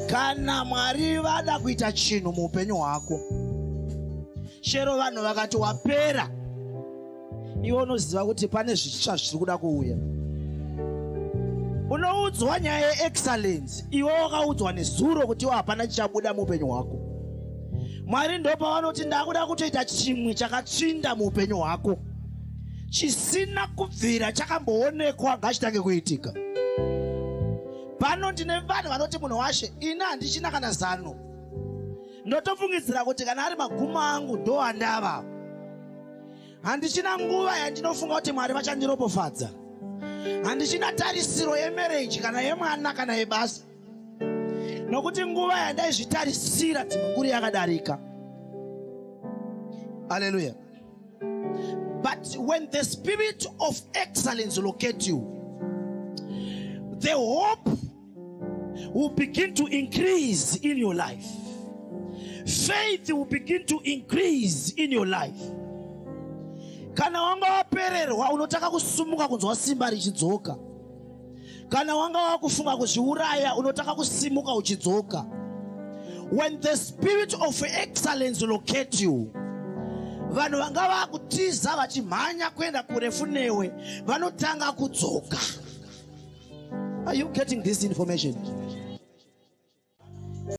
Kana Mwari vada kuita chinhu muupenyu hwako, chero vanhu vakati wapera, iwe unoziva kuti pane zvitsva zviri kuda kuuya. Unoudzwa nyaya yeexcellence, iwe wakaudzwa nezuro kuti iwe hapana chichabuda muupenyu hwako. Mwari ndopavanoti ndakuda kutoita chimwe chakatsvinda muupenyu hwako chisina kubvira chakamboonekwa, ngachitange kuitika. Pano ndine vanhu vanoti, "Munhu washe, ini handichina kana zano. Ndotofungidzira kuti kana ari magumo angu ndo andava. Handichina nguva yandinofunga kuti Mwari vachandiropofadza. Handichina tarisiro yemarriage kana yemwana kana yebasa, nokuti nguva yandaizvitarisira dzimwe nguri yakadarika." Haleluya. But when the spirit of excellence locate you, the hope will begin to increase in your life. Faith will begin to increase in your life. Kana wanga wapererwa, unotanga kusumuka, kunzwa simba richidzoka. Kana wanga wakufunga kuzviuraya, unotanga kusimuka uchidzoka. When the spirit of excellence locate you, vanhu vanga vakutiza vachimhanya kuenda kurefu newe vanotanga kudzoka. Are you getting this information?